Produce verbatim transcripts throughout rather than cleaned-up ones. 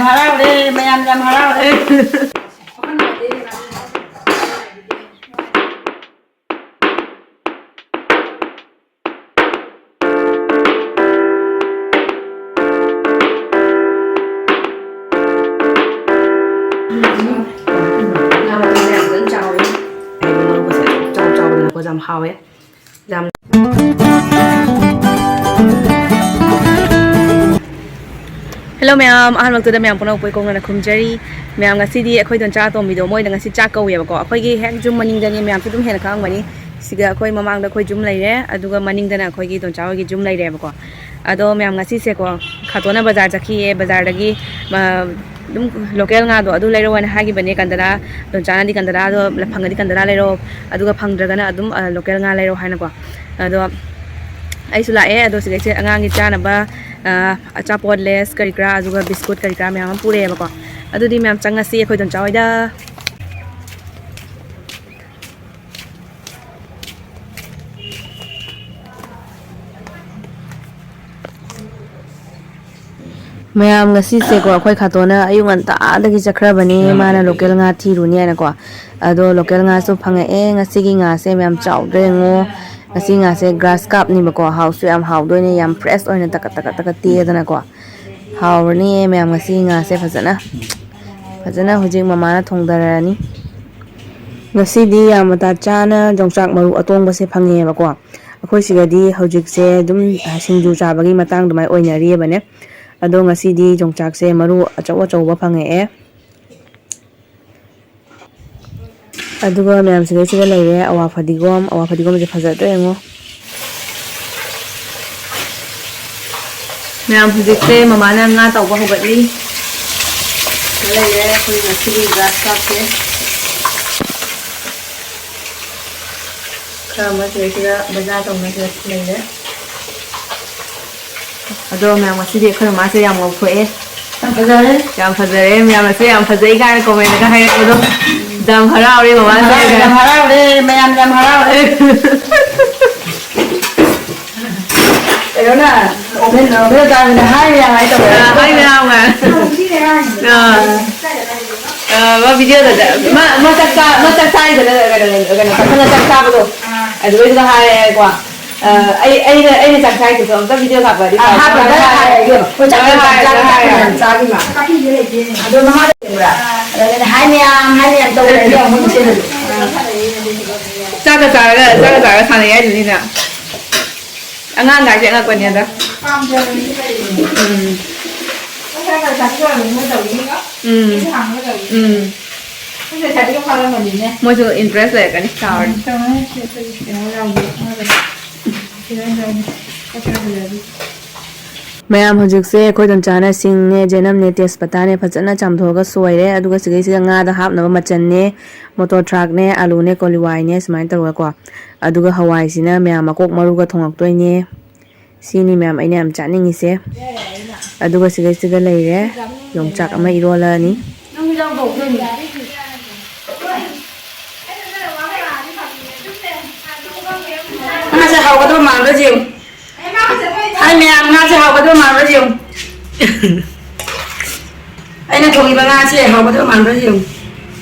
ꯍꯔꯥꯎꯔꯦ, ꯃꯌꯥꯝ ꯌꯥꯝ ꯍꯔꯥꯎꯔꯦ꯫ ꯌꯥꯝ ꯍꯥꯎꯋꯦ꯫ ꯌꯥꯝ Hello ꯃꯌꯥꯝ, ꯑꯍꯥꯟꯕꯃꯛꯇꯗ ꯃꯌꯥꯝ ꯄꯨꯝꯅꯃꯛꯄꯨ ꯏꯀꯣꯛꯅꯅ ꯈꯨꯝꯖꯔꯤ꯫ ꯃꯌꯥꯝ, ꯉꯁꯤꯗꯤ ꯑꯩꯈꯣꯏ ꯗꯣꯟꯆꯥ ꯑꯇꯣꯝꯕꯤꯗꯣ ꯃꯣꯏꯗ ꯉꯁꯤ ꯆꯥꯛ ꯀꯧꯏꯌꯦꯕꯀꯣ꯫ ꯑꯩꯈꯣꯏꯒꯤ ꯍꯦꯛ ꯌꯨꯝ ꯃꯅꯤꯡꯗꯅꯤ, ꯃꯌꯥꯝꯁꯨ ꯑꯗꯨꯝ ꯍꯦꯟꯅ ꯈꯪꯉꯝꯒꯅꯤ꯫ ꯁꯤꯗ ꯑꯩꯈꯣꯏ ꯃꯃꯥꯡꯗ ꯑꯩꯈꯣꯏ ꯌꯨꯝ ꯂꯩꯔꯦ, ꯑꯗꯨꯒ ꯃꯅꯤꯡꯗꯅ ꯑꯩꯈꯣꯏꯒꯤ ꯗꯣꯟꯆꯥ ꯍꯣꯏꯒꯤ ꯌꯨꯝ ꯂꯩꯔꯦꯕꯀꯣ꯫ ꯑꯗꯣ ꯃꯌꯥꯝ, ꯉꯁꯤꯁꯦꯀꯣ, ꯈꯥꯇꯣꯟꯅ ꯕꯖꯥꯔ ꯆꯠꯈꯤꯌꯦ꯫ ꯕꯖꯥꯔꯗꯒꯤ, ꯑ, ꯑꯗꯨꯝ ꯂꯣꯀꯦꯜ ꯉꯥꯗꯣ ꯑꯗꯨ ꯂꯩꯔꯛꯑꯣꯅ ꯍꯥꯏꯈꯤꯕꯅꯦ ꯀꯟꯗꯂꯥ, ꯗꯣꯟꯆꯥꯅꯗꯤ ꯀꯟꯗꯂꯥꯗꯣ ꯐꯪꯉꯗꯤ ꯀꯟꯗꯂꯥ ꯂꯩꯔꯛꯑꯣ, ꯑꯗꯨꯒ ꯐꯪꯗ꯭ꯔꯒꯅ ꯑꯗꯨꯝ, ꯑ, ꯂꯣꯀꯦꯜ ꯉꯥ ꯂꯩꯔꯛꯑꯣ ꯍꯥꯏꯅꯀꯣ꯫ ꯑꯗꯣ ꯑꯩꯁꯨ ꯂꯥꯛꯑꯦ꯫ ꯑꯗꯣ ꯁꯤꯗꯩꯁꯤꯗ ꯑꯉꯥꯡꯒꯤ ꯆꯥꯅꯕ, ꯑ, ꯑꯆꯥꯄꯣꯠ, ꯂꯦꯁ ꯀꯔꯤ ꯀꯔꯥ, ꯑꯗꯨꯒ ꯕꯤꯁꯀꯨꯠ ꯀꯔꯤ ꯀꯔꯥ ꯃꯌꯥꯝ ꯑꯃ ꯄꯨꯔꯛꯑꯦꯕꯀꯣ꯫ ꯑꯗꯨꯗꯤ ꯃꯌꯥꯝ ꯆꯪꯉꯁꯤ ꯑꯩꯈꯣꯏ ꯗꯣꯟꯆꯥ ꯍꯣꯏꯗ꯫ ꯃꯌꯥꯝ, ꯉꯁꯤꯁꯦꯀꯣ, ꯑꯩꯈꯣꯏ ꯈꯥꯇꯣꯟꯅ ꯑꯌꯨꯛ ꯉꯟꯇꯥꯗꯒꯤ ꯆꯠꯈ꯭ꯔꯕꯅꯦ, ꯃꯥꯅ ꯂꯣꯀꯦꯜ ꯉꯥ ꯊꯤꯔꯨꯅꯤ ꯍꯥꯏꯅꯀꯣ꯫ ꯑꯗꯣ ꯂꯣꯀꯦꯜ ꯉꯥꯁꯨ ꯐꯪꯉꯛꯑꯦ꯫ ꯉꯁꯤꯒꯤ ꯉꯥꯁꯦ ꯃꯌꯥꯝ ꯆꯥꯎꯗ꯭ꯔꯥ ꯌꯦꯡꯉꯣ꯫ ꯉꯁꯤ ꯉꯥꯁꯦ ꯒ꯭ꯔꯥꯁ ꯀꯥꯞꯅꯤꯕꯀꯣ, ꯍꯥꯎꯁꯨ ꯌꯥꯝ ꯍꯥꯎꯗꯣꯏꯅꯦ, ꯌꯥꯝ ꯐ꯭ꯔꯦꯁ ꯑꯣꯏꯅ ꯇꯀꯠ ꯇꯀꯠ ꯇꯀꯠ ꯇꯦꯛꯑꯦꯗꯅꯀꯣ꯫ ꯍꯥꯎꯔꯅꯤꯌꯦ ꯃꯌꯥꯝ, ꯉꯁꯤ ꯉꯥꯁꯦ ꯐꯖꯅ, ꯐꯖꯅ ꯍꯧꯖꯤꯛ ꯃꯃꯥꯅ ꯊꯣꯡꯗꯔꯅꯤ꯫ ꯉꯁꯤꯗꯤ ꯌꯥꯝ ꯃꯇꯥ ꯆꯥꯅ ꯌꯣꯡꯆꯥꯛ ꯃꯔꯨ ꯑꯇꯣꯡꯕꯁꯦ ꯐꯪꯉꯦꯕꯀꯣ꯫ ꯑꯩꯈꯣꯏ ꯁꯤꯗꯗꯤ ꯍꯧꯖꯤꯛꯁꯦ ꯑꯗꯨꯝ, ꯑ, ꯁꯤꯡꯖꯨ ꯆꯥꯕꯒꯤ ꯃꯇꯥꯡ ꯑꯗꯨꯃꯥꯏꯅ ꯑꯣꯏꯅꯔꯤꯕꯅꯦ꯫ ꯑꯗꯣ ꯉꯁꯤꯗꯤ ꯌꯣꯡꯆꯥꯛꯁꯦ ꯃꯔꯨ ꯑꯆꯧ ꯑꯆꯧꯕ ꯐꯪꯉꯛꯑꯦ꯫ ꯑꯗꯨꯒ ꯃꯌꯥꯝ ꯁꯤꯗꯩꯁꯤꯗ ꯂꯩꯔꯦ ꯑꯋꯥ ꯐꯗꯤꯒꯣꯝ꯫ ꯑꯋꯥ ꯐꯗꯤꯒꯣꯝꯁꯦ ꯐꯖꯗ꯭ꯔꯥ ꯌꯦꯡꯉꯣ꯫ ꯃꯌꯥꯝ, ꯍꯧꯖꯤꯛꯁꯦ ꯃꯃꯥꯅ ꯉꯥ ꯇꯥꯎꯕ ꯍꯧꯒꯠꯂꯤ꯫ ꯁꯤꯗ ꯂꯩꯔꯦ ꯑꯩꯈꯣꯏ ꯉꯁꯤꯒꯤ ꯒ꯭ꯔꯥꯁ ꯀꯥꯞꯁꯦ꯫ ꯈꯔ ꯑꯃ ꯁꯤꯗꯩꯁꯤꯗ ꯕꯖꯥꯔ ꯇꯧꯅ ꯁꯤꯗ ꯂꯩꯔꯦ꯫ ꯑꯗꯣ ꯃꯌꯥꯝ, ꯉꯁꯤꯗꯤ ꯑꯩꯈꯣꯏ ꯃꯃꯥꯁꯦ ꯌꯥꯝ ꯉꯧꯊꯣꯛꯑꯦ꯫ ꯌꯥꯝ ꯐꯖꯔꯦ꯫ ꯌꯥꯝ ꯐꯖꯔꯦ꯫ ꯃꯌꯥꯝꯅꯁꯨ "ꯌꯥꯝ ꯐꯖꯩ" ꯀꯥꯏꯅ ꯀꯣꯃꯦꯟꯗꯒ ꯍꯥꯏꯔꯛꯄꯗꯣ ꯌꯥꯝ ꯍꯔꯥꯎꯔꯦ ꯃꯃꯥꯁꯦ꯫ ꯌꯥꯝ ꯍꯔꯥꯎꯔꯦ, ꯃꯌꯥꯝ ꯌꯥꯝ ꯍꯔꯥꯎꯔꯦ꯫ ꯀꯩꯅꯣꯅ, ꯑꯣꯃꯦꯟ, ꯑꯣꯃꯦꯟ ꯇꯥꯕꯅ ꯍꯥꯏ ꯃꯌꯥꯝ ꯍꯥꯏ ꯇꯧꯔꯦ꯫ ꯑ, ꯍꯥꯏ ꯃꯌꯥꯝ ꯉꯥꯏ꯫ ꯑꯥ꯫ ꯑꯥ, ꯃꯥ video ꯗ, ꯃꯥ, ꯃꯥ ꯆꯥꯛ ꯆꯥ-, ꯃꯥ ꯆꯥꯛ ꯆꯥꯔꯤꯗꯅ, ꯀꯩꯅꯣ, ꯀꯩꯅꯣ, ꯄꯥꯈꯪꯅ ꯆꯥꯛ ꯆꯥꯕꯗꯣ꯫ ꯑꯥ꯫ ꯑꯗꯨꯗꯩꯗꯨꯗ ꯍꯥꯏꯔꯦꯀꯣ꯫ ꯑꯥ, ꯑꯩ, ꯑꯩꯅ, ꯑꯩꯅ ꯆꯥꯛ ꯆꯥꯔꯤꯗꯨꯁꯨ ꯑꯝꯇ video ꯀꯥꯞꯄꯗꯤ ꯑꯥ, ꯐꯅꯤ꯫ ꯍꯥꯞꯄꯗ ꯍꯥꯏꯔꯦ꯫ ꯍꯥꯏꯔꯦ, ꯏꯕꯦꯝꯃ꯫ ꯑꯩꯈꯣꯏ ꯆꯥꯛ ꯍꯣꯏ, ꯌꯥꯝ ꯍꯣꯏ, ꯆꯥꯕꯤ, ꯍꯣꯏ, ꯆꯥꯛ ꯍꯣꯏ꯫ ꯌꯥꯝ ꯆꯥꯕꯤ ꯃꯥ꯫ ꯑꯗꯣ ꯃꯃꯥ ꯂꯩꯕ꯭ꯔꯥ? ꯑꯗꯨꯅ ꯍꯥꯏ ꯃꯌꯥꯝ, ꯍꯥꯏ ꯃꯌꯥꯝ ꯇꯧꯔꯦ, ꯏꯕꯦꯝꯃ, ꯃꯣꯏ ꯃꯁꯦꯟꯗꯁꯨ꯫ ꯆꯥꯛꯀ ꯆꯥꯔꯒ, ꯆꯥꯛꯀ ꯆꯥꯔꯒ ꯁꯥꯟꯅꯩ ꯍꯥꯏꯗꯨꯅꯤꯅ꯫ ꯑꯉꯥꯡ ꯍꯥꯏꯁꯦ ꯑꯉꯛꯄꯅꯦꯗ꯫ ꯄꯥꯝꯖꯕꯅꯤ ꯀꯩꯅꯣ꯫ ꯎꯝ꯫ ꯈꯔ ꯈꯔ ꯆꯥꯁꯤꯜꯂꯨꯔꯕꯅꯤ ꯃꯣꯏ ꯇꯧꯔꯤꯁꯤꯒ꯫ ꯎꯝ꯫ ꯑꯩꯅ ꯍꯥꯡꯉꯒ ꯇꯧꯔꯤꯁꯤꯒ꯫ ꯎꯝ꯫ ꯑꯩꯈꯣꯏ ꯂꯩꯁꯥꯕꯤꯒ ꯐꯥꯔꯝꯃꯅꯤꯅꯦ꯫ ꯃꯣꯏꯁꯨ interest ꯂꯩꯔꯛꯀꯅꯤ ꯆꯥꯎꯔꯗꯤ꯫ ꯇꯧꯔꯦ, ꯁꯤ ꯑꯩꯈꯣꯏ ꯀꯩꯅꯣ ꯌꯥꯎꯗꯦ꯫ ꯐꯤꯔꯣꯟ ꯌꯥꯎꯗꯦ꯫ ꯄꯣꯠ ꯈꯔ ꯐꯖꯕꯤ꯫ ꯃꯌꯥꯝ ꯍꯧꯖꯤꯛꯁꯦ ꯑꯩꯈꯣꯏ ꯗꯣꯝꯆꯥꯅ ꯁꯤꯡꯅꯦ, ꯖꯦꯅꯝꯅꯦ, ꯇꯦꯖꯄꯇꯥꯅꯦ ꯐꯖꯅ ꯆꯥꯝꯊꯣꯛꯑꯒ ꯁꯣꯏꯔꯦ꯫ ꯑꯗꯨꯒ ꯁꯤꯗꯩꯁꯤꯗ ꯉꯥꯗ ꯍꯥꯞꯅꯕ ꯃꯆꯜꯅꯦ, ꯃꯣꯇꯣꯔ ꯊ꯭ꯔꯥꯛꯅꯦ, ꯑꯂꯨꯅꯦ, ꯀꯣꯂꯤ ꯍꯋꯥꯏꯅꯦ ꯁꯨꯃꯥꯏꯅ ꯇꯧꯔꯒꯀꯣ꯫ ꯑꯗꯨꯒ ꯍꯋꯥꯏꯁꯤꯅ ꯃꯌꯥꯝ ꯃꯀꯣꯛ ꯃꯔꯨꯒ ꯊꯣꯡꯉꯛꯇꯣꯏꯅꯦ꯫ ꯁꯤꯅꯤ ꯃꯌꯥꯝ ꯑꯩꯅ ꯌꯥꯝ ꯆꯥꯅꯤꯡꯉꯤꯁꯦ꯫ ꯑꯗꯨꯒ ꯁꯤꯒꯩꯁꯤꯒ ꯂꯩꯔꯦ ꯌꯣꯡꯆꯥꯛ ꯑꯃ ꯏꯔꯣꯜꯂꯅꯤ꯫ ꯉꯥꯁꯦ ꯍꯥꯎꯒꯗꯕ ꯃꯥꯟꯕ꯭ꯔꯥ ꯌꯦꯡꯉꯨ꯫ ꯍꯥꯏ ꯃꯌꯥꯝ, ꯉꯥꯁꯦ ꯍꯥꯎꯒꯗꯕ ꯃꯥꯟꯕ꯭ꯔꯥ ꯌꯦꯡꯉꯨ꯫ ꯑꯩꯅ ꯊꯣꯡꯉꯤꯕ ꯉꯥꯁꯦ ꯍꯥꯎꯒꯗꯕ ꯃꯥꯟꯕ꯭ꯔꯥ ꯌꯦꯡꯉꯨ꯫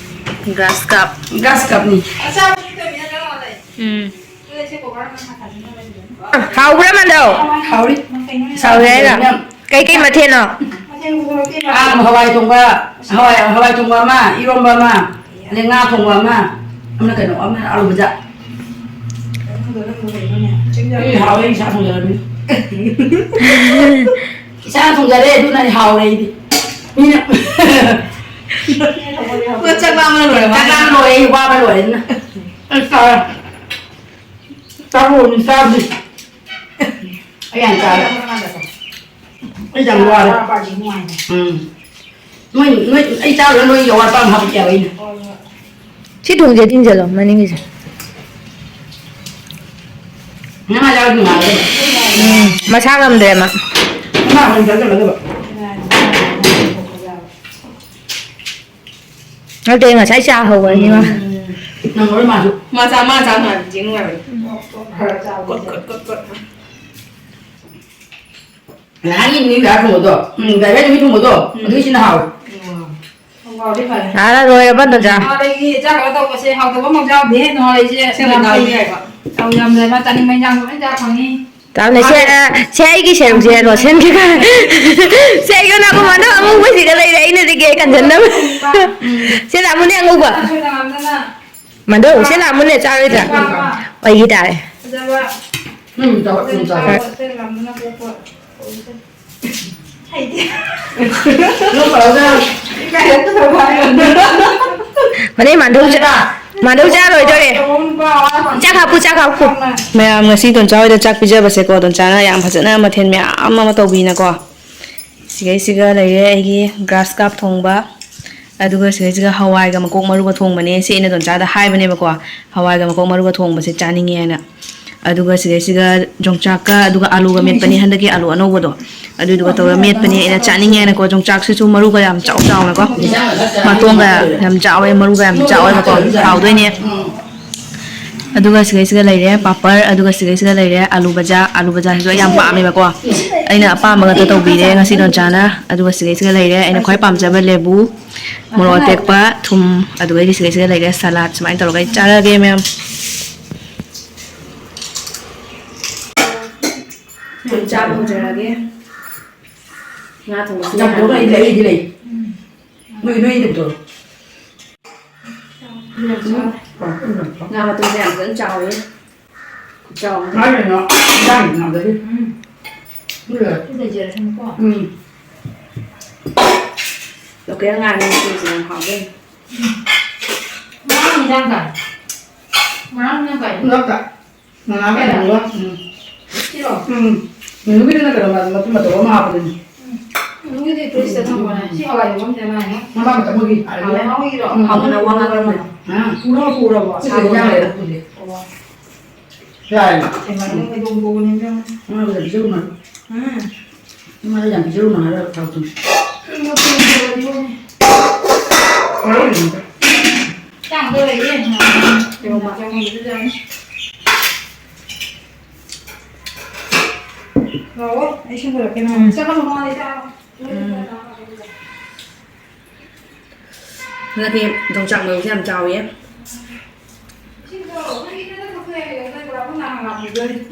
Grass carp꯫ Grass carp ꯅꯤ꯫ ꯎꯝ꯫ ꯍꯥꯎꯕ꯭ꯔꯥ, ꯃꯟꯗꯧ? ꯍꯥꯎꯔꯤ꯫ ꯍꯥꯎꯔꯤ ꯍꯥꯏꯔꯣ? ꯀꯩꯀꯩ ꯃꯊꯦꯜꯅꯣ? ꯑꯥ, ꯍꯋꯥꯏ ꯊꯣꯡꯕ, ꯍꯋꯥꯏ, ꯍꯋꯥꯏ ꯊꯣꯡꯕ ꯑꯃ, ꯏꯔꯣꯝꯕ ꯑꯃ, ꯑꯗꯩ ꯉꯥ ꯊꯣꯡꯕ ꯑꯃ, ꯑꯃꯅ ꯀꯩꯅꯣ, ꯑꯃꯅ ꯑꯂꯨ ꯚꯨꯖꯤꯌꯥ꯫ ꯑꯩ ꯍꯥꯎꯋꯦ, ꯏꯁꯥ ꯊꯣꯡꯖꯔꯕꯅꯤ꯫ ꯏꯁꯥꯅ ꯊꯣꯡꯖꯔꯦ, ꯑꯗꯨꯅ ꯑꯩ ꯍꯥꯎꯔꯦ ꯑꯩꯗꯤ꯫ ꯃꯤꯅ ꯆꯥꯛ ꯂꯥꯝꯕꯅ ꯂꯣꯏꯔꯦ, ꯆꯥꯛ ꯂꯥꯝꯕꯅ ꯂꯣꯏꯔꯦ, ꯑꯩ ꯋꯥꯕꯅ ꯂꯣꯏꯔꯦ ꯑꯗꯨꯅ꯫ ꯑꯩ ꯆꯥꯔꯦ꯫ ꯆꯥꯔꯣ, ꯑꯗꯨꯝ ꯆꯥꯕꯗꯤ꯫ ꯑꯩ ꯌꯥꯝ ꯆꯥꯔꯦ꯫ ꯑꯩ ꯌꯥꯝ ꯋꯥꯔꯦ꯫ ꯎꯝ꯫ ꯅꯣꯏ, ꯅꯣꯏ, ꯑꯩ ꯆꯥꯔꯨꯔ ꯅꯣꯏ ꯑꯋꯥꯠꯄ ꯑꯃ ꯍꯥꯞꯄꯛꯀꯦ ꯍꯥꯏꯕ ꯑꯩꯅ꯫ ꯁꯤ ꯊꯣꯡꯁꯦ ꯊꯤꯡꯖꯤꯜꯂꯣ, ꯃꯅꯤꯡꯒꯤꯁꯦ꯫ ꯉꯥ ꯌꯥꯎꯔꯗꯤ ꯅꯨꯡꯉꯥꯏꯔꯣꯏ꯫ ꯎꯝ, ꯃꯁꯥ ꯉꯝꯗ꯭ꯔꯦ ꯃꯥ꯫ ꯉꯥ ꯑꯣꯏꯅ ꯆꯥꯁꯤꯜꯂꯗꯕ꯫ ꯅꯠꯇꯦ, ꯉꯁꯥꯏ ꯆꯥ ꯍꯧꯕꯅꯤ ꯃꯥ꯫ ꯎꯝ꯫ ꯅꯪꯉꯔꯣꯏ ꯃꯥꯁꯨ꯫ ꯃꯥ ꯆꯥ, ꯃꯥ ꯆꯥ ꯅꯨꯡꯉꯥꯏꯕꯗꯤ ꯅꯨꯡꯉꯥꯏꯕꯅꯤ꯫ ꯎꯝ꯫ ꯀꯣꯠ, ꯀꯣꯠ, ꯀꯣꯠ, ꯀꯣꯠ꯫ ꯉꯔꯥꯡꯒꯤ ꯅꯨꯃꯤꯠ ꯉꯥ ꯊꯣꯡꯕꯗꯣ, ꯎꯝ, ꯉꯔꯥꯡ ꯅꯨꯃꯤꯠ ꯊꯣꯡꯕꯗꯣ, ꯎꯝ, ꯑꯗꯨꯒꯤꯁꯤꯅ ꯍꯥꯎꯋꯦ꯫ ꯎꯝ꯫ ꯍꯥꯎꯗꯤ ꯐꯔꯦ꯫ ꯉꯥꯅ ꯂꯣꯏꯔꯕ, ꯗꯣꯟꯆꯥ? ꯅꯍꯥꯟꯗꯒꯤ ꯆꯥꯛ ꯀꯩꯅꯣ ꯇꯧꯕꯁꯦ ꯍꯥꯎꯇꯕ ꯑꯃ ꯌꯥꯎꯗꯦꯍꯦ, ꯅꯍꯥꯟ ꯑꯩꯁꯦ ꯑꯁꯦꯡꯕ ꯅꯍꯥꯟ ꯌꯥꯏꯕ꯫ ꯆꯥꯎ ꯌꯥꯝꯗ꯭ꯔꯦ, ꯃꯥ ꯆꯥꯅꯤꯡꯕ ꯏꯟꯖꯥꯡꯗꯣ ꯂꯣꯏ ꯆꯥ ꯐꯪꯉꯤ꯫ ꯇꯥꯕꯅꯦ, ꯁꯦ, ꯑ, ꯁꯦ, ꯑꯩꯒꯤ ꯁꯦꯔꯨꯛꯁꯦ ꯂꯣꯁꯟꯒꯤ ꯈꯔ꯫ ꯁꯦ, ꯑꯩꯒꯤ ꯅꯥꯀꯣꯡ ꯃꯥꯟꯗꯣ ꯑꯃꯨꯕꯁꯤꯒ ꯂꯩꯔꯦ, ꯑꯩꯅꯗꯤ ꯀꯦ ꯀꯟꯖꯟꯅꯕ꯫ ꯎꯝ꯫ ꯁꯦ, ꯂꯥꯛꯃꯨꯅꯦ ꯑꯉꯧꯕ꯫ ꯁꯦ, ꯂꯥꯛꯃꯨꯅꯦ꯫ ꯃꯥꯟꯗꯧ, ꯁꯦ ꯂꯥꯛꯃꯨꯅꯦ, ꯆꯥꯔꯣꯏꯗ꯭ꯔꯥ? ꯄꯥꯝꯃꯦ꯫ ꯑꯩꯒꯤ ꯇꯥꯔꯦ꯫ ꯐꯖꯕ꯫ ꯎꯝ, ꯆꯥꯎ, ꯎꯝ, ꯆꯥꯎ꯫ ꯐꯖꯕ, ꯁꯦ ꯂꯥꯛꯃꯨꯅꯦ ꯄꯣꯠ꯫ ꯍꯩꯇꯦ꯫ ꯅꯣꯡ ꯐꯔꯛꯑꯒ ꯃꯅꯦ, ꯃꯥꯟꯗꯧ ꯆꯥ-, ꯃꯥꯟꯗꯧ ꯆꯥ ꯂꯣꯏꯗꯣꯔꯦ꯫ ꯆꯥꯛ ꯍꯥꯞꯄꯨ, ꯆꯥꯛ ꯍꯥꯞꯄꯨ꯫ ꯃꯌꯥꯝ, ꯉꯁꯤ ꯗꯣꯟꯆꯥ ꯍꯣꯏꯗ ꯆꯥꯛ ꯄꯤꯖꯕꯁꯦꯀꯣ, ꯗꯣꯟꯆꯥꯅ ꯌꯥꯝ ꯐꯖꯅ ꯃꯊꯦꯜ ꯃꯌꯥꯝ ꯑꯃ ꯇꯧꯕꯤꯅꯀꯣ꯫ ꯁꯤꯒꯩꯁꯤꯒ ꯂꯩꯔꯦ ꯑꯩꯒꯤ grass carp ꯊꯣꯡꯕ, ꯑꯗꯨꯒ ꯁꯤꯒꯩꯁꯤꯒ ꯍꯋꯥꯏꯒ ꯃꯀꯣꯛ ꯃꯔꯨꯒ ꯊꯣꯡꯕꯅꯦ꯫ ꯁꯤ ꯑꯩꯅ ꯗꯣꯟꯆꯥꯗ ꯍꯥꯏꯕꯅꯦꯕꯀꯣ, ꯍꯋꯥꯏꯒ ꯃꯀꯣꯛ ꯃꯔꯨꯒ ꯊꯣꯡꯕꯁꯦ ꯆꯥꯅꯤꯡꯉꯦ ꯍꯥꯏꯅ꯫ ꯑꯗꯨꯒ ꯁꯤꯗꯩꯁꯤꯒ ꯌꯣꯡꯆꯥꯛꯀ ꯑꯗꯨꯒ ꯑꯂꯨꯒ ꯃꯦꯠꯄꯅꯤ, ꯍꯟꯗꯛꯀꯤ ꯑꯂꯨ ꯑꯅꯧꯕꯗꯣ, ꯑꯗꯨꯗꯨꯒ ꯇꯧꯔꯒ ꯃꯦꯠꯄꯅꯤ꯫ ꯑꯩꯅ ꯆꯥꯅꯤꯡꯉꯦ ꯍꯥꯏꯅꯀꯣ, ꯌꯣꯡꯆꯥꯛꯁꯤꯁꯨ ꯃꯔꯨꯒ ꯌꯥꯝ ꯆꯥꯎ ꯆꯥꯎꯅꯀꯣ, ꯃꯇꯣꯡꯒ ꯌꯥꯝ ꯆꯥꯎꯋꯦ, ꯃꯔꯨꯒ ꯌꯥꯝ ꯆꯥꯎꯋꯦꯕꯀꯣ, ꯍꯥꯎꯗꯣꯏꯅꯦ꯫ ꯑꯗꯨꯒ ꯁꯤꯒꯩꯁꯤꯒ ꯂꯩꯔꯦ ꯄꯥꯄꯔ, ꯑꯗꯨꯒ ꯁꯤꯒꯩꯁꯤꯒ ꯂꯩꯔꯦ ꯑꯂꯨ ꯕꯖꯥ꯫ ꯑꯂꯨ ꯕꯖꯥꯁꯤꯁꯨ ꯑꯩ ꯌꯥꯝ ꯄꯥꯝꯃꯦꯕꯀꯣ, ꯑꯩꯅ ꯑꯄꯥꯝꯕ ꯉꯥꯛꯇ ꯇꯧꯕꯤꯔꯦ ꯉꯁꯤ ꯗꯣꯟꯆꯥꯅ꯫ ꯑꯗꯨꯒ ꯁꯤꯒꯩꯁꯤꯒ ꯂꯩꯔꯦ ꯑꯩꯅ ꯈ꯭ꯋꯥꯏ ꯄꯥꯝꯖꯕ ꯂꯦꯕꯨ, ꯃꯣꯔꯣꯛ ꯑꯇꯦꯛꯄ, ꯊꯨꯝ, ꯑꯗꯨꯒ ꯑꯩꯗꯤ ꯁꯤꯒꯩꯁꯤꯒ ꯂꯩꯔꯦ ꯁꯂꯥꯗ꯫ ꯁꯨꯃꯥꯏꯅ ꯇꯧꯔꯒ ꯑꯩ ꯆꯥꯔꯒꯦ ꯃꯌꯥꯝ꯫ ꯌꯥꯝ ꯆꯥꯕ ꯍꯧꯖꯔꯒꯦ꯫ ꯉꯥ ꯊꯣꯡꯕꯁꯨ ꯌꯥꯝ ꯊꯣꯡꯉꯦ, ꯑꯩꯗꯤ ꯂꯩ, ꯑꯩꯗꯤ ꯂꯩ꯫ ꯅꯣꯏ, ꯅꯣꯏ ꯏꯪꯗꯕꯗꯣ꯫ ꯉꯥ ꯃꯇꯨꯝꯁꯦ ꯌꯥꯝ ꯐꯖꯅ ꯆꯥꯎꯋꯦ꯫ ꯈꯨꯆꯥꯎ ꯑꯃ꯫ ꯉꯥ ꯂꯩꯅ, ꯏꯟꯖꯥꯡ ꯂꯩꯅ ꯑꯗꯒꯤ꯫ ꯎꯝ꯫ ꯂꯣꯀꯦꯜ ꯉꯥꯅꯦ ꯁꯤꯁꯦ ꯌꯥꯝ ꯍꯥꯎꯗꯣꯏꯅꯦ꯫ ꯉꯔꯥꯡ ꯏꯟꯖꯥꯡ ꯀꯥꯏ? ꯉꯔꯥꯡ ꯏꯟꯖꯥꯡ ꯀꯥꯏ? ꯉꯥꯒ ꯊꯣꯡꯕ, ꯎꯝ꯫ ꯁꯤꯔꯣ? ꯎꯝ꯫ ꯃꯤꯅꯨꯒꯤꯗꯨꯅ ꯀꯩꯅꯣ, ꯃꯇꯨꯝ ꯑꯆꯧꯕ ꯑꯃ ꯍꯥꯞꯄꯗꯨꯅꯤ꯫ ꯎꯝ꯫ ꯃꯤꯅꯨꯒꯤꯗꯤ ꯐ꯭ꯔꯤꯖꯇ ꯊꯝꯃꯣꯅꯦ꯫ ꯁꯤ ꯍꯋꯥꯏ ꯂꯩꯕꯝꯁꯦ ꯉꯥꯏꯅꯦ꯫ ꯃꯃꯥ ꯃꯇꯝ ꯑꯣꯏꯒꯤ꯫ ꯍꯋꯥꯏ ꯉꯥꯎꯒꯤꯔꯣ? ꯎꯝ꯫ ꯍꯥꯎꯅ ꯋꯥ ꯉꯥꯡꯅꯔꯝꯕꯅꯣ? ꯑꯥ, ꯄꯨꯔꯣ, ꯄꯨꯔꯕꯣ? ꯁꯤ ꯁꯥꯕ ꯌꯥꯝ ꯂꯩꯔꯦ, ꯄꯨꯔꯦ꯫ ꯑꯣ꯫ ꯌꯥꯔꯦ꯫ ꯀꯩꯅꯣ, ꯀꯩꯗꯧꯕ ꯄꯣꯛꯄꯅꯤ, ꯏꯕꯦꯝꯃ? ꯃꯥ ꯂꯩꯕꯤꯁꯨ ꯉꯥꯏ꯫ ꯎꯝ꯫ ꯏꯃꯥꯗ ꯌꯥꯝ ꯄꯤꯖꯔꯨꯅꯨ ꯍꯥꯏꯔꯒ ꯊꯥꯎ ꯊꯨꯝ꯫ ꯂꯥꯛꯑꯣ, ꯑꯩ ꯁꯨꯝ ꯎꯝ꯫ ꯆꯠꯂꯣ, ꯃꯃꯥ ꯂꯩ ꯆꯥꯔꯣ꯫ ꯎꯝ꯫ ꯍꯟꯗꯛꯇꯤ ꯌꯣꯡꯆꯥꯛ ꯃꯔꯨꯁꯦ ꯌꯥꯝ ꯆꯥꯎꯋꯦ꯫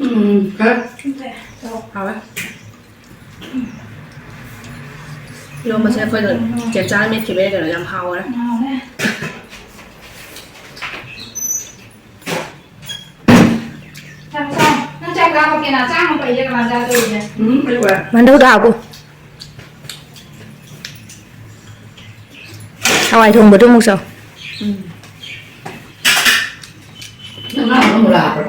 ꯎꯝ, ꯈꯔ꯫ ꯍꯥꯎꯋꯦ꯫ ꯏꯔꯣꯝꯕꯁꯦ ꯑꯩꯈꯣꯏꯅ ꯆꯦꯞꯆꯥꯅ ꯃꯦꯠꯈꯤꯕꯩꯔ ꯀꯩꯅꯣ ꯌꯥꯝ ꯍꯥꯎꯋꯦ꯫ ꯆꯥꯛ ꯆꯥ-, ꯅꯪ ꯆꯥꯛ ꯆꯥꯕ ꯀꯦꯅꯥ ꯆꯥꯝꯃ ꯄꯩꯔꯦ ꯀꯃꯥꯏꯅ ꯆꯥꯗꯣꯔꯤꯒꯦ? ꯎꯝ, ꯑꯩ ꯂꯣꯏꯔꯦ꯫ ꯃꯟꯗꯧꯗ ꯍꯥꯞꯄꯨ꯫ ꯍꯋꯥꯏ ꯊꯣꯡꯕꯗꯣ ꯑꯃꯨꯛ ꯆꯥꯎ꯫ ꯎꯝ꯫ ꯅꯪ ꯉꯔꯥꯡ ꯑꯃꯨꯛ ꯂꯥꯛꯄ꯭ꯔꯣ?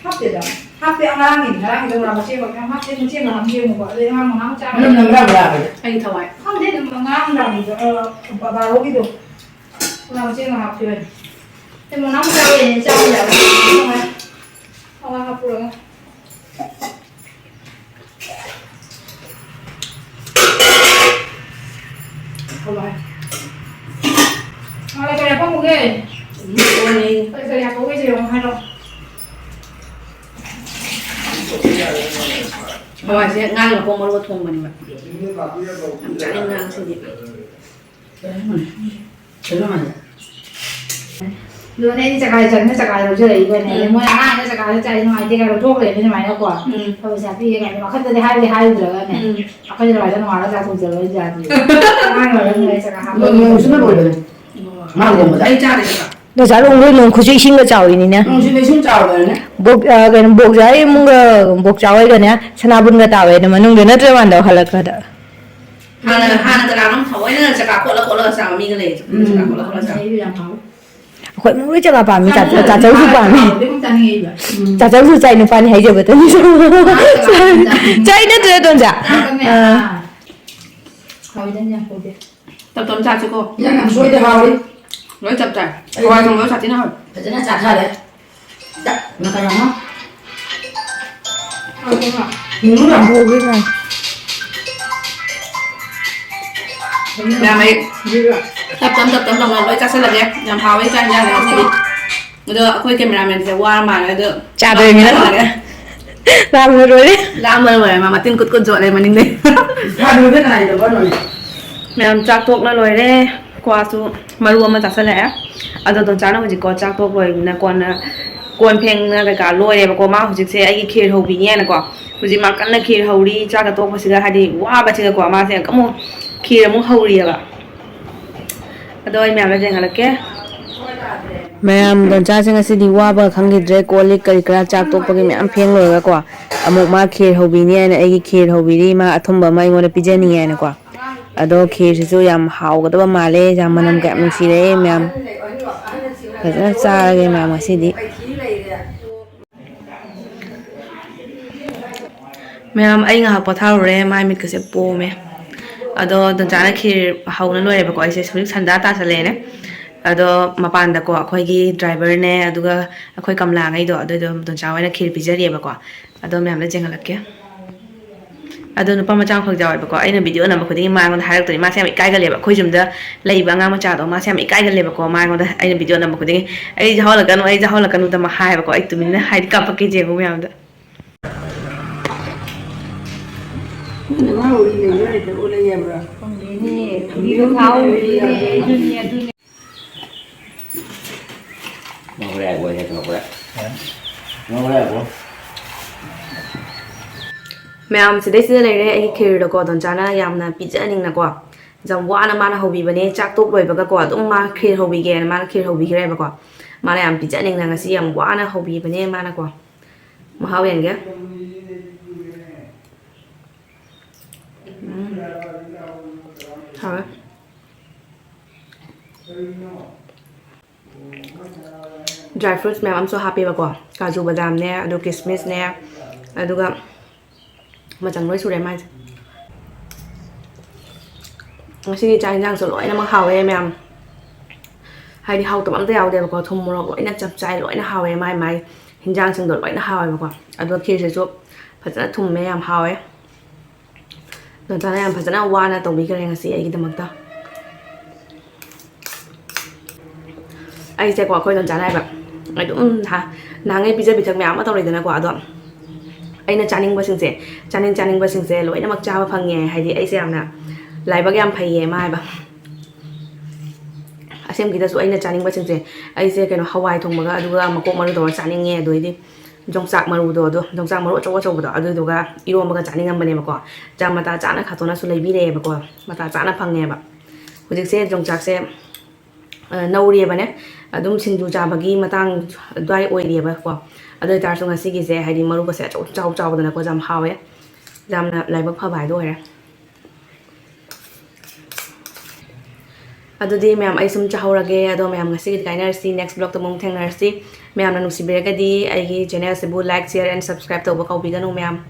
ꯍꯥꯞꯇꯦꯗ꯫ ꯍꯥꯞꯇꯦ, ꯑꯉꯥꯡꯒꯤꯅꯤ꯫ ꯉꯔꯥꯡꯒꯤꯗꯣ ꯃꯔꯥ ꯃꯆꯦ ꯑꯃ ꯃꯌꯥꯝ ꯍꯥꯞꯇꯦ, ꯃꯆꯦ ꯑꯃ ꯍꯥꯞ ꯌꯦꯡꯉꯨꯕ꯫ ꯑꯗꯩ ꯑꯉꯥꯡ ꯃꯌꯥꯝ ꯆꯥꯕ꯫ ꯃꯅꯝꯅ ꯉꯔꯥꯡ ꯂꯥꯛꯄ꯭ꯔꯣ? ꯑꯩꯒꯤ ꯊꯋꯥꯏ꯫ ꯈꯪꯗꯦ, ꯑꯗꯨꯝ ꯑꯉꯥꯡ ꯂꯥꯛꯄꯗꯣ, ꯑ, ꯕꯥꯔꯣꯒꯤꯗꯣ꯫ ꯃꯅꯥ ꯃꯁꯤꯡ ꯍꯥꯞꯈꯤꯕꯅꯤ꯫ ꯑꯩ ꯃꯅꯥ ꯃꯁꯤꯡ ꯂꯩꯔꯦ, ꯆꯥꯕ ꯌꯥꯕ꯫ ꯍꯋꯥꯏ ꯍꯥꯞꯄꯨꯔꯒ꯫ ꯍꯋꯥꯏ꯫ ꯍꯋꯥꯏ ꯀꯔꯤ ꯍꯥꯞꯄꯝꯃꯨꯒꯦ? ꯀꯔꯤ ꯀꯔꯤ ꯍꯥꯞꯄꯝꯒꯦ ꯌꯦꯡꯉꯣ ꯍꯥꯏꯔꯣ꯫ ꯍꯋꯥꯏꯁꯦ ꯉꯥꯒꯤ ꯃꯀꯣꯛ ꯃꯔꯨꯒ ꯊꯣꯡꯕꯅꯦꯕ꯫ ꯌꯥꯝ ꯆꯥꯅꯤꯡꯉꯦ ꯉꯁꯤꯗꯤ꯫ ꯀꯩꯅꯣ ꯍꯥꯏꯁꯦ? ꯑꯗꯨꯅꯦ ꯑꯩꯗꯤ ꯆꯀꯥꯏ ꯆꯪꯅ ꯆꯀꯥꯏ ꯂꯧꯖꯔꯛꯏꯕꯅꯦ꯫ ꯎꯝ꯫ ꯃꯣꯏ ꯑꯉꯥꯡꯅ ꯆꯀꯥꯏꯗꯣ ꯆꯥꯏ ꯅꯨꯡꯉꯥꯏꯇꯦ ꯀꯥꯏꯅ ꯂꯧꯊꯣꯛꯈ꯭ꯔꯦꯅꯦ ꯑꯗꯨꯃꯥꯏꯅꯀꯣ꯫ ꯎꯝ꯫ ꯐꯕ ꯁꯥꯄꯤꯌꯦ ꯀꯥꯏꯅ ꯋꯥꯈꯟꯗꯗꯤ ꯍꯥꯏꯕꯨꯗꯤ ꯍꯥꯏꯔꯨꯗ꯭ꯔꯒꯅꯦ꯫ ꯎꯝ꯫ ꯑꯩꯈꯣꯏꯅ ꯑꯗꯨꯃꯥꯏꯅ ꯅꯣꯡꯉꯥꯜꯂ ꯆꯥꯊꯣꯛꯆꯕ ꯑꯩ ꯖꯥꯇꯤ꯫ ꯑꯉꯥꯡ ꯑꯣꯏꯔꯒ ꯅꯣꯏ ꯆꯀꯥꯏ ꯍꯥꯞꯄ ꯅꯣꯡ, ꯅꯣꯡꯁꯨꯅ ꯂꯣꯏꯕꯅꯦ꯫ ꯃꯥ ꯂꯨꯍꯣꯡꯕꯗ꯫ ꯑꯩ ꯆꯥꯗꯦ ꯆꯀꯥꯏ꯫ ꯅꯣꯏ ꯆꯥ ꯂꯨꯍꯣꯡꯕꯗ ꯅꯣꯡ ꯈꯨꯠꯁꯨ ꯏꯁꯤꯡꯒ ꯆꯥꯎꯔꯤꯅꯤꯅꯦ꯫ ꯅꯣꯡꯁꯨ ꯅꯣꯏꯁꯨ ꯆꯥꯎꯕꯅꯦ꯫ ꯕꯣꯛ-, ꯑ, ꯀꯩꯅꯣ, ꯕꯣꯛꯆꯥ ꯏꯃꯨꯡꯒ ꯕꯣꯛꯆꯥ ꯍꯣꯏꯒꯅꯦ ꯁꯅꯥꯕꯨꯟꯒ ꯇꯥꯎꯋꯦꯅ ꯃꯅꯨꯡꯗ ꯅꯠꯇ꯭ꯔ ꯃꯥꯟꯗꯧ ꯍꯜꯂꯛꯄꯗ꯫ ꯍꯥꯟꯅ, ꯍꯥꯟꯅ ꯀꯅꯥꯅꯣꯝ ꯊꯑꯣꯏꯅ ꯆꯀꯥ ꯈꯣꯠꯂ ꯈꯣꯠꯂꯒ ꯆꯥꯕ ꯃꯤꯒ ꯂꯩꯌꯦ꯫ ꯎꯝ꯫ ꯆꯀꯥ ꯈꯣꯠꯂ ꯈꯣꯠꯂ ꯆꯥꯕ꯫ ꯑꯩꯁꯨ ꯌꯥꯝ ꯍꯥꯎꯋꯤ꯫ ꯑꯩꯈꯣꯏ ꯃꯣꯏ ꯆꯀꯥ ꯄꯥꯝꯃꯤ, ꯆꯥ-, ꯆꯥ-, ꯆꯥꯆꯧꯁꯨ ꯄꯥꯝꯃꯤ꯫ ꯍꯥꯎꯕꯗꯤ ꯑꯗꯨꯝ ꯆꯥꯅꯤꯡꯉꯦ ꯑꯩꯁꯨ꯫ ꯎꯝ꯫ ꯆꯥꯆꯧꯁꯨ ꯆꯥꯏ, ꯅꯨꯄꯥꯅꯤ ꯍꯥꯏꯖꯕꯗ꯫ ꯃꯥ ꯆꯀꯥ ꯄꯥꯝꯃꯤ꯫ ꯆꯥꯏ ꯅꯠꯇ꯭ꯔ, ꯇꯣꯟꯖꯥ? ꯆꯥꯒꯅꯦ꯫ ꯑꯥ꯫ ꯑꯥ꯫ ꯍꯥꯎꯋꯤꯗꯅ ꯌꯥꯝ ꯍꯥꯎꯗꯦ꯫ ꯇꯞ ꯇꯞꯅ ꯆꯥꯁꯤꯀꯣ꯫ ꯌꯥꯝ ꯌꯥꯝ ꯁꯣꯏꯗꯦ, ꯍꯥꯎꯋꯤ꯫ ꯂꯣꯏ ꯆꯞ ꯆꯥꯏ꯫ ꯑꯩ ꯍꯋꯥꯏ ꯊꯣꯡꯕ ꯁꯥꯊꯤꯅ ꯍꯥꯎꯋꯤ꯫ ꯐꯖꯅ ꯆꯥꯊꯔꯦ꯫ ꯆꯥꯛ ꯃꯀꯥ ꯑꯃ꯫ ꯍꯥꯎꯕ꯭ꯔꯣ? ꯎꯝ꯫ ꯍꯥꯎꯕ꯭ꯔꯣ? ꯃꯌꯥꯝ ꯑꯩ ꯇꯞ ꯇꯞ ꯇꯞ ꯇꯞ ꯇꯧꯅ ꯂꯣꯏ ꯆꯥꯁꯤꯜꯂꯒꯦ꯫ ꯌꯥꯝ ꯍꯥꯎꯋꯦ ꯆꯥꯛ ꯏꯟꯖꯥꯡꯁꯦ ꯉꯁꯤꯗꯤ꯫ ꯑꯗꯣ ꯑꯩꯈꯣꯏ cameraman ꯁꯦ ꯋꯥꯔ ꯃꯥꯜꯂꯦ꯫ ꯑꯗꯣ ꯆꯥꯗꯣꯏꯅꯤꯅ꯫ ꯃꯥ ꯂꯣꯏꯁꯤꯜꯂꯒꯦ꯫ ꯂꯥꯝꯕ ꯂꯣꯏꯔꯦ꯫ ꯂꯥꯝꯕ ꯂꯣꯏꯔꯦ, ꯃꯥ ꯃꯇꯤꯟ ꯀꯨꯠ ꯀꯨꯠ ꯆꯣꯠꯂꯦ ꯃꯅꯤꯡꯗꯩ꯫ ꯃꯌꯥꯝ ꯆꯥꯛ ꯇꯣꯛꯅ ꯂꯣꯏꯔꯦ꯫ ꯀ꯭ꯋꯥꯁꯨ ꯃꯔꯨ ꯑꯃ ꯆꯥꯁꯜꯂꯛꯑꯦ꯫ ꯑꯗꯣ ꯗꯣꯟꯆꯥꯅ ꯍꯧꯖꯤꯛꯀꯣ ꯆꯥꯛ ꯇꯣꯛ ꯂꯣꯏꯕꯅꯤꯅ ꯀꯣꯟꯅ ꯀꯣꯟ ꯐꯦꯡꯅ ꯀꯩꯀꯥ ꯂꯣꯏꯔꯦꯕꯀꯣ꯫ ꯃꯥ ꯍꯧꯖꯤꯛꯁꯦ ꯑꯩꯒꯤ ꯈꯦꯔ ꯍꯧꯕꯤꯅꯤ ꯍꯥꯏꯅꯀꯣ꯫ ꯍꯧꯖꯤꯛ ꯃꯥ ꯀꯟꯅ ꯈꯦꯔ ꯍꯧꯔꯤ꯫ ꯆꯥꯛꯀ ꯇꯣꯛꯄꯁꯤꯒ ꯍꯥꯏꯗꯤ ꯋꯥꯕꯁꯤꯒꯀꯣ꯫ ꯃꯥꯁꯦ ꯑꯃꯨꯛ ꯈꯦꯔ ꯑꯃꯨꯛ ꯍꯧꯔꯤꯑꯕ꯫ ꯑꯗꯣ ꯑꯩ ꯃꯌꯥꯝꯗ ꯌꯦꯡꯍꯜꯂꯛꯀꯦ꯫ ꯃꯌꯥꯝ ꯗꯣꯟꯆꯥꯁꯦ ꯉꯁꯤꯗꯤ ꯋꯥꯕꯒ ꯈꯪꯈꯤꯗ꯭ꯔꯦ꯫ ꯀꯣꯜ ꯂꯤꯛ ꯀꯔꯤ ꯀꯔꯥ ꯆꯥꯛ ꯇꯣꯛꯄꯒꯤ ꯃꯌꯥꯝ ꯐꯦꯡꯂꯣꯏꯔꯒꯀꯣ꯫ ꯑꯃꯨꯛ ꯃꯥ ꯈꯦꯔ ꯍꯧꯕꯤꯅꯤ ꯍꯥꯏꯅ ꯑꯩꯒꯤ ꯈꯦꯔ ꯍꯧꯕꯤꯔꯤ꯫ ꯃꯥ ꯑꯊꯨꯝꯕ ꯑꯃ ꯑꯩꯉꯣꯟꯗ ꯄꯤꯖꯅꯤꯡꯉꯦ ꯍꯥꯏꯅꯀꯣ꯫ ꯑꯗꯣ ꯈꯦꯔꯁꯤꯁꯨ ꯌꯥꯝ ꯍꯥꯎꯒꯗꯕ ꯃꯥꯜꯂꯦ꯫ ꯌꯥꯝ ꯃꯅꯝ ꯀꯌꯥꯝ ꯅꯨꯡꯁꯤꯔꯛꯑꯦ ꯃꯌꯥꯝ꯫ ꯐꯖꯅ ꯆꯥꯔꯒꯦ ꯃꯌꯥꯝ ꯉꯁꯤꯗꯤ꯫ ꯃꯌꯥꯝ, ꯑꯩ ꯉꯥꯏꯍꯥꯛ ꯄꯣꯊꯥꯔꯨꯔꯦ, ꯃꯥꯏ ꯃꯤꯠꯀꯁꯦ ꯄꯣꯝꯃꯦ꯫ ꯑꯗꯣ ꯗꯣꯟꯆꯥꯅ ꯈꯤꯔ ꯍꯧꯅ ꯂꯣꯏꯔꯦꯕꯀꯣ꯫ ꯑꯩꯁꯦ ꯍꯧꯖꯤꯛ ꯁꯟꯗꯥ ꯇꯥꯁꯜꯂꯛꯑꯦꯅꯦ꯫ ꯑꯗꯣ ꯃꯄꯥꯟꯗꯀꯣ ꯑꯩꯈꯣꯏꯒꯤ ꯗ꯭ꯔꯥꯏꯚꯔꯅꯦ, ꯑꯗꯨꯒ ꯑꯩꯈꯣꯏ ꯀꯃꯂꯥꯉꯩꯗꯣ, ꯑꯗꯨꯏꯗꯣ ꯗꯣꯟꯆꯥ ꯍꯣꯏꯅ ꯈꯤꯔ ꯄꯤꯖꯔꯤꯑꯕꯀꯣ꯫ ꯑꯗꯣ ꯃꯌꯥꯝꯗ ꯌꯦꯡꯍꯜꯂꯛꯀꯦ꯫ ꯑꯗꯣ ꯅꯨꯄꯥ ꯃꯆꯥ ꯑꯃꯈꯛ ꯌꯥꯎꯋꯦꯕꯀꯣ꯫ ꯑꯩꯅ ꯚꯤꯗꯤꯑꯣ ꯅꯝꯕ ꯈꯨꯗꯤꯡꯒꯤ ꯃꯥ ꯑꯩꯉꯣꯟꯗ ꯍꯥꯏꯔꯛꯇꯣꯏꯅꯤ꯫ ꯃꯥꯁꯦ ꯌꯥꯝ ꯏꯀꯥꯏꯒꯜꯂꯦꯕ꯫ ꯑꯩꯈꯣꯏ ꯌꯨꯝꯗ ꯂꯩꯕ ꯑꯉꯥꯡ ꯃꯆꯥꯗꯣ, ꯃꯥꯁꯦ ꯌꯥꯝ ꯏꯀꯥꯏꯒꯜꯂꯦꯕꯀꯣ꯫ ꯃꯥ ꯑꯩꯉꯣꯟꯗ, ꯑꯩꯅ ꯚꯤꯗꯤꯑꯣ ꯅꯝꯕ ꯈꯨꯗꯤꯡꯒꯤ, "ꯑꯩ ꯌꯥꯎꯍꯜꯂꯛꯀꯅꯨ, ꯑꯩ ꯌꯥꯎꯍꯜꯂꯛꯀꯅꯨ"ꯗ ꯃꯥ ꯍꯥꯏꯌꯦꯕꯀꯣ꯫ ꯑꯩ ꯇꯨꯃꯤꯟꯅ ꯍꯥꯏꯗꯤ ꯀꯥꯞꯄꯛꯀꯦ ꯌꯦꯡꯉꯨ ꯃꯌꯥꯝꯗ꯫ ꯅꯪꯅ ꯉꯥꯎꯔꯤ ꯂꯩꯕ꯭ꯔꯥ ꯂꯩꯇꯕ꯭ꯔꯥ ꯎ ꯂꯩ ꯌꯥꯕ꯭ꯔꯥ? ꯈꯪꯗꯦꯅꯦ꯫ ꯈꯪꯗꯦꯅꯦ꯫ ꯅꯪ ꯍꯣꯔꯦꯟ ꯍꯥꯏꯒꯣ, ꯍꯦꯛ ꯊꯣꯛꯂꯛꯄꯗ꯫ ꯍꯥ? ꯅꯪ ꯍꯣꯔꯦꯟ ꯍꯥꯏꯒꯣ꯫ ꯃꯌꯥꯝ ꯁꯤꯗꯩꯁꯤꯗ ꯂꯩꯔꯦ ꯑꯩꯒꯤ ꯈꯦꯔꯗꯀꯣ꯫ ꯗꯣꯟꯆꯥꯅ ꯌꯥꯝꯅ ꯄꯤꯖꯅꯤꯡꯅꯀꯣ꯫ ꯌꯥꯝ ꯋꯥꯅ ꯃꯥꯅ ꯍꯧꯕꯤꯕꯅꯦ꯫ ꯆꯥꯛ ꯇꯣꯛ ꯂꯣꯏꯕꯒꯀꯣ ꯑꯗꯨꯝ ꯃꯥ ꯈꯦꯔ ꯍꯧꯕꯤꯒꯦꯅ ꯃꯥꯅ ꯈꯦꯔ ꯍꯧꯕꯤꯈ꯭ꯔꯦꯕꯀꯣ꯫ ꯃꯥꯅ ꯌꯥꯝ ꯄꯤꯖꯅꯤꯡꯅ ꯉꯁꯤ ꯌꯥꯝ ꯋꯥꯅ ꯍꯧꯕꯤꯕꯅꯦ ꯃꯥꯅꯀꯣ꯫ ꯃꯍꯥꯎ ꯌꯦꯡꯒꯦ꯫ ꯎꯝ꯫ ꯍꯥꯎꯋꯦ꯫ Dry fruits ꯃꯌꯥꯝ ꯑꯃꯁꯨ ꯍꯥꯞꯄꯦꯕꯀꯣ꯫ ꯀꯥꯖꯨ ꯕꯗꯥꯝꯅꯦ, ꯑꯗꯨ ꯀꯤꯁꯃꯤꯁꯅꯦ, ꯑꯗꯨꯒ ꯃꯆꯪ ꯂꯣꯏ ꯁꯨꯔꯦ ꯃꯥꯏꯁꯦ꯫ ꯉꯁꯤꯒꯤ ꯆꯥꯛ ꯌꯦꯟꯁꯥꯡꯁꯨ ꯂꯣꯏꯅꯃꯛ ꯍꯥꯎꯋꯦ ꯃꯌꯥꯝ꯫ ꯍꯥꯏꯗꯤ ꯍꯥꯎꯇꯕ ꯑꯝꯇ ꯌꯥꯎꯗꯦꯕꯀꯣ꯫ ꯊꯨꯝ ꯃꯣꯔꯣꯛ ꯂꯣꯏꯅ ꯆꯞ ꯆꯥꯏ, ꯂꯣꯏꯅ ꯍꯥꯎꯋꯦ ꯃꯥꯏ ꯃꯥꯏ ꯍꯤꯟꯖꯥꯡꯁꯤꯡꯗꯣ ꯂꯣꯏꯅ ꯍꯥꯎꯋꯦꯕꯀꯣ꯫ ꯑꯗꯣ ꯈꯦꯔꯁꯤꯁꯨ ꯐꯖꯅ ꯊꯨꯝꯃꯦ, ꯌꯥꯝ ꯍꯥꯎꯋꯦ꯫ ꯗꯣꯟꯆꯥꯅ ꯌꯥꯝ ꯐꯖꯅ ꯋꯥꯅ ꯇꯧꯕꯤꯈꯔꯦ ꯉꯁꯤ ꯑꯩꯒꯤꯗꯃꯛꯇ꯫ ꯑꯩꯁꯦꯀꯣ, ꯑꯩꯈꯣꯏ ꯗꯣꯟꯆꯥꯅ ꯍꯥꯏꯕ, ꯑꯗꯨꯝ ꯅꯍꯥ-, ꯅꯍꯥꯟꯉꯩ ꯄꯤꯖ ꯄꯤꯊꯛ ꯃꯌꯥꯝ ꯑꯃ ꯇꯧꯔꯦꯗꯅꯀꯣ꯫ ꯑꯗꯣ ꯑꯩꯅ ꯆꯥꯅꯤꯡꯕꯁꯤꯡꯁꯦ, ꯆꯥꯅꯤꯡ ꯆꯥꯅꯤꯡꯕꯁꯤꯡꯁꯦ ꯂꯣꯏꯅꯃꯛ ꯆꯥꯕ ꯐꯪꯉꯦ꯫ ꯍꯥꯏꯗꯤ ꯑꯩꯁꯦ ꯌꯥꯝꯅ ꯂꯥꯏꯕꯛ ꯌꯥꯝ ꯐꯩꯌꯦ ꯑꯃ ꯍꯥꯏꯕ꯫ ꯑꯁꯦꯡꯕꯒꯤꯗꯁꯨ ꯑꯩꯅ ꯆꯥꯅꯤꯡꯕꯁꯤꯡꯁꯦ, ꯑꯩꯁꯦ ꯀꯩꯅꯣ, ꯍꯋꯥꯏ ꯊꯣꯡꯕꯒ ꯑꯗꯨꯒ ꯃꯀꯣꯛ ꯃꯔꯨ ꯇꯧꯔꯒ ꯆꯥꯅꯤꯡꯉꯦ꯫ ꯑꯗꯨꯗꯩꯗꯤ ꯌꯣꯡꯆꯥꯛ ꯃꯔꯨꯗꯣ, ꯑꯗꯣ ꯌꯣꯡꯆꯥꯛ ꯃꯔꯨ ꯑꯆꯧ ꯑꯆꯧꯕꯗꯣ, ꯑꯗꯨꯗꯨꯒ ꯏꯔꯣꯝꯕꯒ ꯆꯥꯅꯤꯡꯉꯝꯕꯅꯦꯕꯀꯣ꯫ ꯆꯥ ꯃꯇꯥ ꯆꯥꯅ ꯈꯥꯇꯣꯟꯅꯁꯨ ꯂꯩꯕꯤꯔꯛꯑꯦꯕꯀꯣ, ꯃꯇꯥ ꯆꯥꯅ ꯐꯪꯉꯦꯕ꯫ ꯍꯧꯖꯤꯛꯁꯦ ꯌꯣꯡꯆꯥꯛꯁꯦ, ꯑ, ꯅꯧꯔꯤꯕꯅꯦ꯫ ꯑꯗꯨꯝ ꯁꯤꯡꯖꯨ ꯆꯥꯕꯒꯤ ꯃꯇꯥꯡ ꯑꯗꯨꯋꯥꯏ ꯑꯣꯏꯔꯤꯑꯕꯀꯣ꯫ ꯑꯗꯨ ꯑꯣꯏꯇꯥꯔꯁꯨ ꯉꯁꯤꯒꯤꯁꯦ, ꯍꯥꯏꯗꯤ ꯃꯔꯨꯒꯁꯦ ꯑꯆꯧ ꯆꯥꯎ ꯆꯥꯎꯗꯅꯀꯣ, ꯌꯥꯝ ꯍꯥꯎꯋꯦ꯫ ꯌꯥꯝꯅ ꯂꯥꯏꯕꯛ ꯐꯕ ꯍꯥꯏꯗꯣ ꯑꯣꯏꯔꯦ꯫ ꯑꯗꯨꯗꯤ ꯃꯌꯥꯝ, ꯑꯩ ꯁꯨꯝ ꯆꯥꯍꯧꯔꯒꯦ꯫ ꯑꯗꯣ ꯃꯌꯥꯝ, ꯉꯁꯤꯒꯤꯗꯤ ꯀꯥꯏꯅꯔꯁꯤ, next vlogꯇ ꯑꯃꯨꯛ ꯊꯦꯡꯅꯔꯁꯤ꯫ ꯃꯌꯥꯝꯅ ꯅꯨꯡꯁꯤꯕꯤꯔꯒꯗꯤ ꯑꯩꯒꯤ channelꯁꯤꯕꯨ like, share and subscribe ꯇꯧꯕ ꯀꯥꯎꯕꯤꯒꯅꯨ ꯃꯌꯥꯝ꯫